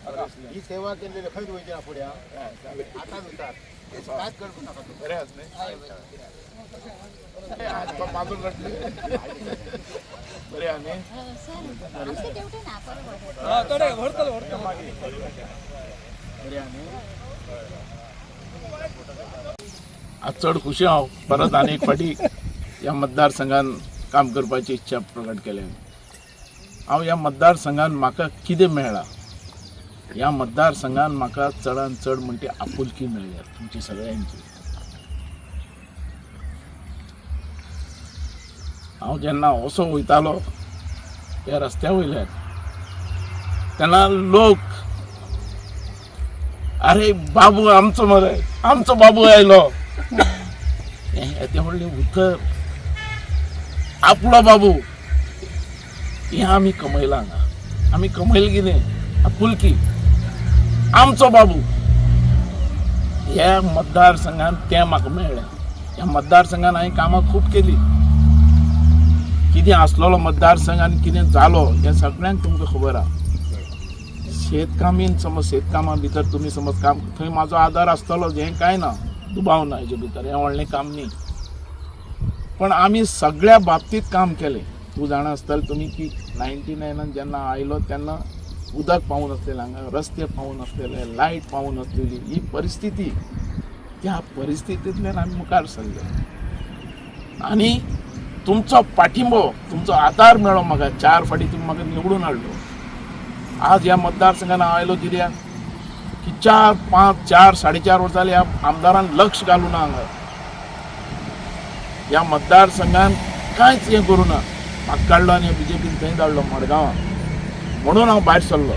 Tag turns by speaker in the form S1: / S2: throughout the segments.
S1: ही सेवा केल्ली खंय वयची ना फुडें आतां विचार कांयच करपू नाका तूं.
S2: बरें आसा न्ही? तो माजून रडले. बरें आहा न्ही?
S3: आमचे तेवटे ना बरोबर.
S2: बरें आहा न्ही? आज चड खुशी हांव परत आनी एक फाटी ह्या मतदारसंघान काम करपाची इच्छा प्रकट केल्या. हांव ह्या मतदारसंघान म्हाका कितें मेळ्ळां, ह्या मतदारसंघान म्हाका चडान चड म्हणटी आपुलकी मेळ्ळ्या तुमची सगळ्यांची. हांव जेन्ना असो वयतालो ह्या रस्त्या वयल्यान तेन्ना लोक, अरे बाबू आमचो मरे, आमचो बाबू आयलो, हें येदें व्हडलें उतर, आपलो बाबू, हें आमी कमयलां हांगा. आमी कमयलें कितें? आपुलकी, आमचो बाबू. ह्या मतदारसंघान तें म्हाका मेळ्ळें. ह्या मतदारसंघान हांवें कामां खूब केली. कितें आसलेलो मतदारसंघ आनी कितें जालो हें सगळ्यांक तुमकां खबर आहा. शेतकामीन समज, शेतकामा भितर तुमी समज काम, थंय म्हाजो आदार आसतलो हें कांय ना, दुबाव ना हेजे भितर, हें व्हडलें काम न्ही. पण आमी सगळ्या बाबतींत काम केलें. तूं जाणा आसतलें तुमी की 99 जेन्ना आयलो तेन्ना उदक पावूं नासलेलें हांगा, रस्ते पावूं नासलेले, लायट पावूं नासलेली, ही परिस्थिती. त्या परिस्थितींतल्यान आमी मुखार सरले आनी तुमचो पाठिंबो, तुमचो आदार मेळ्ळो म्हाका. 4 फाटी तुमी म्हाका निवडून हाडलो. आज ह्या मतदारसंघान हांव आयलो कित्याक की 4 5 4 4.5 वर्सां जाली ह्या आमदारान लक्ष घालूं ना हांगा. ह्या मतदारसंघान कांयच हें करूं ना. म्हाका काडलो आनी बीजेपीन थंय धाडलो मडगांवां. म्हणून हांव भायर सरलो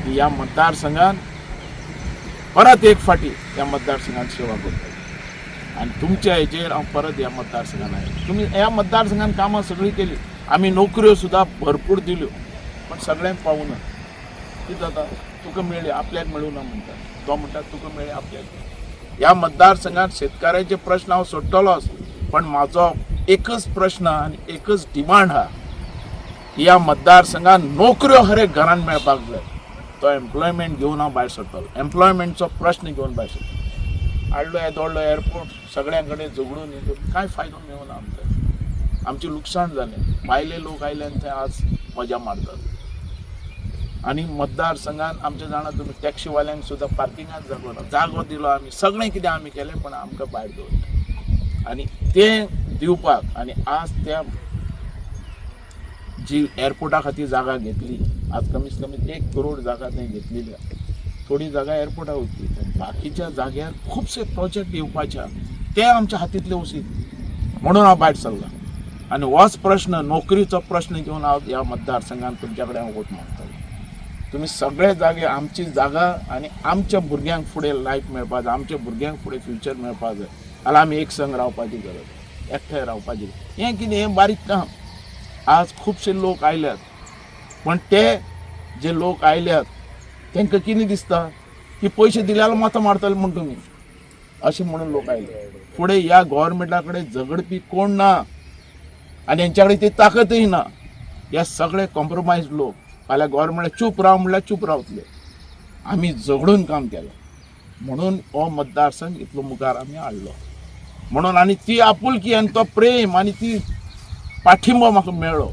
S2: की ह्या मतदारसंघान परत एक फाटी ह्या मतदारसंघान सेवा करतलो आनी तुमच्या हेजेर हांव परत ह्या मतदारसंघान आयलो. तुमी ह्या मतदारसंघान कामां सगळीं केली, आमी नोकऱ्यो सुद्दां भरपूर दिल्यो, पण सगळ्यांक पावूना. कितें जाता, तुका मेळ्ळी आपल्याक मेळूं ना म्हणटा, तो म्हणटा तुका मेळ्ळी आपल्याक. ह्या मतदारसंघात शेतकारांचे प्रश्न हांव सोडटलोच, पण म्हाजो एकच प्रश्न आनी एकच डिमांड आहा, ह्या मतदारसंघात नोकऱ्यो हर एक घरान मेळपाक जाय. तो एम्प्लॉयमेंट घेवन हांव भायर सरतलो, एम्प्लॉयमेंटचो प्रश्न घेवन भायर सरतलो. हाडलो येदो व्हडलो एअरपोर्ट, सगळ्यां कडेन झगडून हें करून कांय फायदो मेळना आमकां, आमचें लुकसाण जालें. भायले लोक आयले आनी थंय आज मजा मारतात. आनी मतदारसंघान आमच्या जाणा तुमी टॅक्सीवाल्यांक सुद्दां पार्किंगाक जागो ना, जागो दिलो आमी, सगळें कितें आमी केलें, पण आमकां भायर दवरलें. आनी तें दिवपाक आनी आज त्या जी एअरपोर्टा खातीर जागा घेतली, आज कमीत कमी 1 करोड जागा थंय घेतलेली आहा. थोडी जागा एअरपोर्टा वयतली, बाकीच्या जाग्यार खुबशे प्रोजेक्ट येवपाचे आहा, ते आमच्या हातींतले वशीत म्हणून हांव भायर सरला. आनी होच प्रश्न, नोकरीचो प्रश्न घेवन हांव ह्या मतदारसंघान तुमच्या कडेन हांव वोट मागतलो. तुमी सगळे जागे आमची जागा आनी आमच्या भुरग्यांक फुडें लायफ मेळपा जाय, आमच्या भुरग्यांक फुडें फ्युचर मेळपा जाय जाल्यार आमी एक संग रावपाची गरज, एकठांय रावपाची. हें कितें हें बारीक काम. आज खुबशे लोक आयल्यात, पण ते जे लोक आयल्यात तांकां कितें दिसता की पयशे दिल्यार मतां मारतले म्हूण तुमी, अशें म्हणून लोक आयले. फुडें ह्या गोवोरमेंटा कडेन झगडपी कोण ना आनी हेंच्या कडेन ती ताकतय ना. हे सगळे कॉम्प्रोमायज लोक फाल्यां गोवोरमेंट चूप राव म्हणल्यार चूप रावतले. आमी झगडून काम केलें म्हणून हो मतदारसंघ इतलो मुखार आमी हाडलो म्हणून. आनी ती आपुलकी आनी तो प्रेम आनी ती पाठिंबो म्हाका मेळ्ळो.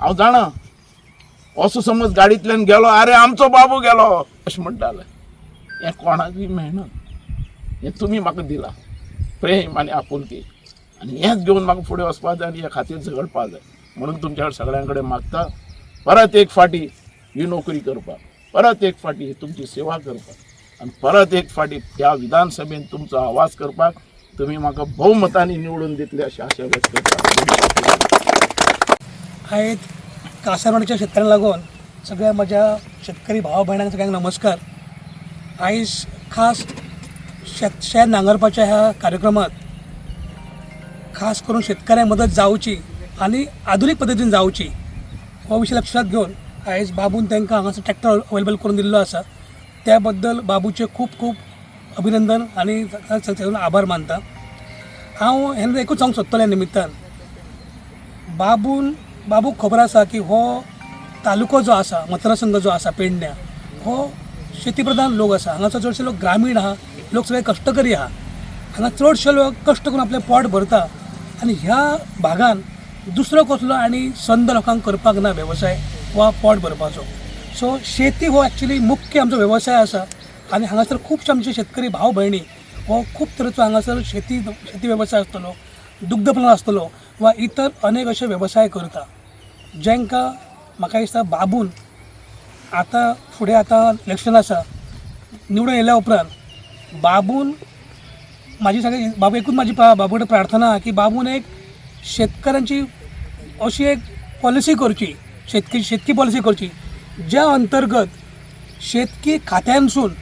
S2: हांव जाणा असो समज गाडींतल्यान गेलो, अरे आमचो बाबू गेलो अशें म्हणटाले. हें कोणाकूय मेळना, हें तुमी म्हाका दिलां प्रेम आनी आपुलकी, आनी हेंच घेवन म्हाका फुडें वचपाक जाय आनी ह्या खातीर झगडपाक जाय. म्हणून तुमच्या कडेन सगळ्यां कडेन मागता, परत एक फाटी ही नोकरी करपाक, परत एक फाटी तुमची सेवा करपाक, आनी परत एक फाटी ह्या विधानसभेन तुमचो आवाज करपाक तुमी म्हाका भोवमतांनी निवडून दितले अशी आशा व्यक्त करता.
S4: आयज कासारवाडीच्या शेतकऱ्यांक लागून सगळ्या म्हज्या शेतकरी भावा भयणांक सगळ्यांक नमस्कार. आयज खास शेत नांगरपाच्या ह्या कार्यक्रमात खास करून शेतकऱ्यांक मदत जावची आनी आधुनीक पद्दतीन जावची हो विशय लक्षात घेवन आयज बाबून तांकां हांगासर ट्रॅक्टर अवेलेबल करून दिल्लो आसा. त्या बद्दल बाबूचें खूब खूब अभिनंदन आनी आभार मानता. हांव हें एकूच सांगूंक सोदतलें निमित्तान, बाबूक खबर आसा की हो तालुको जो आसा, मतदारसंघ जो आसा पेडण्या, हो शेती प्रधान लोक आसा. हांगासर चडशे लोक ग्रामीण आहा, लोक सगळे कश्टकरी आहा. हांगा चडशे लोक कश्ट करून आपलें पोट भरता आनी ह्या भागान दुसरो कसलो आनी संद लोकांक करपाक ना वेवसाय वा पोट भरपाचो. सो शेती हो एक्चुली मुख्य आमचो वेवसाय आसा आनी हांगासर खुबशे आमचे शेतकरी भाव भयणी हो खूब तरेचो हांगासर शेती शेती वेवसाय आसतलो, दुग्धपालन आसतलो वा इतर अनेक अशे वेवसाय करता, जांकां म्हाका दिसता बाबून आतां फुडें आतां इलेक्शन आसा, निवडून येयल्या उपरांत बाबून म्हाजी सगळी बाबू एकूच म्हाजी बाबू कडेन प्रार्थना आहा की बाबून एक शेतकऱ्यांची अशी एक पॉलिसी करची, शेतकी शेतकी पॉलिसी करची ज्या अंतर्गत शेतकी खात्यानसून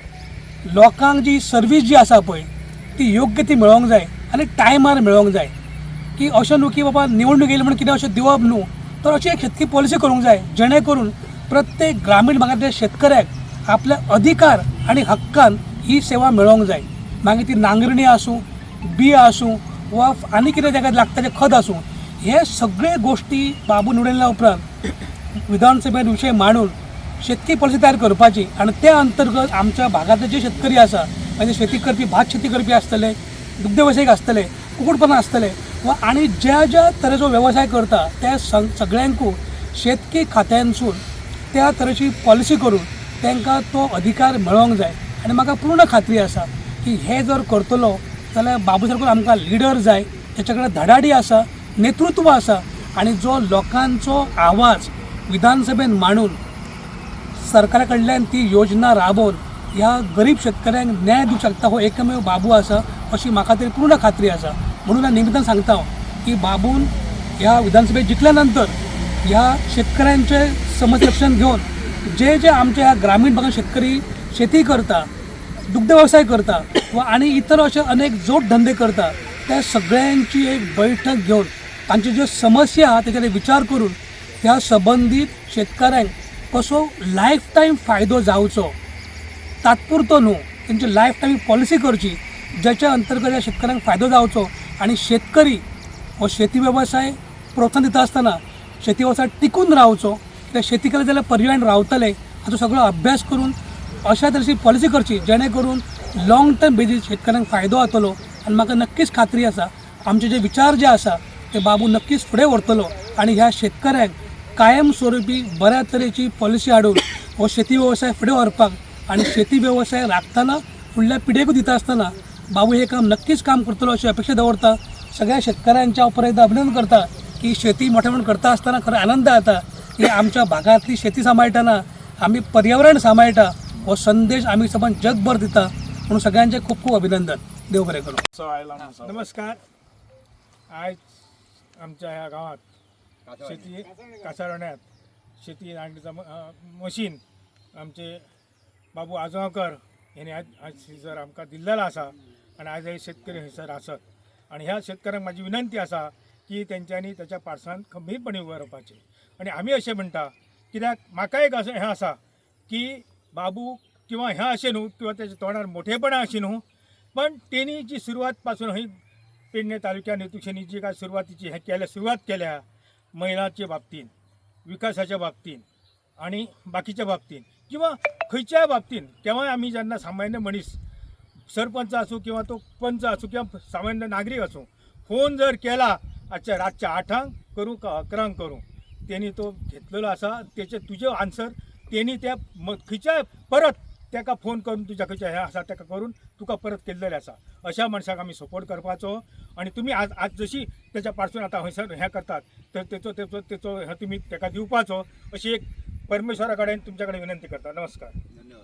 S4: लोकांक जी सर्वीस जी आसा पळय ती योग्य ती मेळोंक जाय आनी टायमार मेळोंक जाय. की अशें न्हू की बाबा निवडणूक येयली म्हणून कितें अशें दिवप न्हू, तर अशी एक शेतकी पॉलिसी करूंक जाय जेणे करून प्रत्येक ग्रामीण भागांतल्या शेतकऱ्याक आपले अधिकार आनी हक्कान ही सेवा मेळोंक जाय. मागीर ती नांगरणी आसूं, बियो आसूं वा आनी कितें ताका लागता तें खत आसूं, हे सगळे गोश्टी बाबू निवडून येयल्या उपरांत विधानसभेत विशय मांडून शेतकी पॉलिसी तयार करपाची आनी त्या अंतर्गत आमच्या भागांतले जे शेतकरी आसा, म्हणजे शेती करपी, भात शेती करपी आसतले, दुग्ध वेवसायीक आसतले, कुकूटपालन आसतले वा आनी ज्या ज्या तरेचो वेवसाय करता त्या सगळ्यांकू शेतकी खात्यानसून त्या तरेची पॉलिसी करून तांकां तो अधिकार मेळोंक जाय. आनी म्हाका पूर्ण खात्री आसा की हे जर करतलो जाल्यार बाबू सारको आमकां लिडर जाय, तेच्या कडेन धडाडी आसा, नेतृत्व आसा आनी जो लोकांचो आवाज विधानसभेन मांडून सरकारा कडल्यान ती योजना राबोवन ह्या गरीब शेतकऱ्यांक न्याय दिवंक शकता हो एकमेव बाबू आसा अशी म्हाका तरी पूर्ण खात्री आसा. म्हणून ह्या निमित्तान सांगता हांव की बाबून ह्या विधानसभेत जिखल्या नंतर ह्या शेतकऱ्यांचे समस्या लक्षात घेवन जे जे आमच्या ह्या ग्रामीण भागात शेतकरी शेती करता, दुग्ध व्यवसाय करता वा आनी इतर अशे अनेक जोड धंदे करता त्या सगळ्यांची एक बैठक घेवन तांच्यो ज्यो समस्या आहा तेचेर विचार करून ह्या संबंदीत शेतकऱ्यांक कसो लायफ टायम फायदो जावचो, तात्पुरतो न्हू, तेंची लायफ टायम पॉलिसी करची ज्याच्या अंतर्गत ह्या शेतकऱ्यांक फायदो जावचो आनी शेतकरी हो शेती वेवसाय प्रोत्साहन दिता आसतना शेती वेवसाय टिकून रावचो, त्या शेती केली जाल्यार पर्यायन रावतले हाचो सगळो अभ्यास करून अशा तरेची पॉलिसी करची जेणे करून लाँग टर्म बेजीस शेतकऱ्यांक फायदो जातलो. आनी म्हाका नक्कीच खात्री आसा आमचे जे विचार जे आसा ते बाबू नक्कीच फुडें व्हरतलो आनी ह्या शेतकऱ्यांक कायम स्वरुपी बऱ्या तरेची पॉलिसी हाडून हो शेती वेवसाय फुडें व्हरपाक आनी शेती वेवसाय राखतना फुडल्या पिढयेकूय दिता आसतना बाबू हे काम नक्कीच काम करतलो अशी अपेक्षा दवरता. सगळ्या शेतकऱ्यांच्या हांव परत एकदा अभिनंदन करता की शेती मोठ्या करता आसतना खरो आनंद जाता की आमच्या भागांतली शेती सांबाळटना आमी पर्यावरण सांबाळटा हो संदेश आमी सबंद जगभर दिता. म्हणून सगळ्यांचे खूब खूब अभिनंदन. देव बरें करूं.
S5: नमस्कार. आयज आमच्या ह्या गांवात शेती कासारवण्यात शेती नांगरणीचा मशीन आमचे बाबू आजगांवकर यांनी आज आज हयसर आमकां दिल्लेलो आसा आनी आयज हे शेतकरी हयसर आसत आनी ह्या शेतकऱ्यांक म्हाजी विनंती आसा की तेंच्यांनी तेच्या पाडसान खंबीरपणी उबें रावपाचें. आनी आमी अशें म्हणटा कित्याक म्हाका एक अशें हें आसा की बाबू किंवा हें अशें न्हू किंवा तेच्या तोंडार मोठेपणां अशें न्हू, पण तेणी जी सुरवात पासून हय पेडणे तालुक्यान हेतुक्षणी जी काय सुरवातीची हें केल्या, सुरवात केल्या महिलांच्या बाबतीन, विकासाच्या बाबतीन आनी बाकीच्या बाबतीन किंवा खंयच्याय बाबतीन केव्हाय आमी जेन्ना सामान्य मनीस सरपंच आसूं किंवा तो पंच आसूं किंवा सामान्य नागरीक आसूं, फोन जर केला आजच्या रातच्या 8 करूं का 11 करूं, तेणी तो घेतलेलो आसा तेचे तुजे आन्सर तेणी त्या खंयच्याय परत तेका फोन करून तुज्या खंयच्या हें आसा तेका करून तुका परत केल्लेलें आसा. अशा मनशाक आमी सपोर्ट करपाचो आनी तुमी आज आज जशी तेच्या पासून आतां हयसर हें करतात तर तेचो तेचो तेचो हें तुमी तेका दिवपाचो अशी एक परमेश्वरा कडेन तुमच्या कडेन विनंती करता. नमस्कार.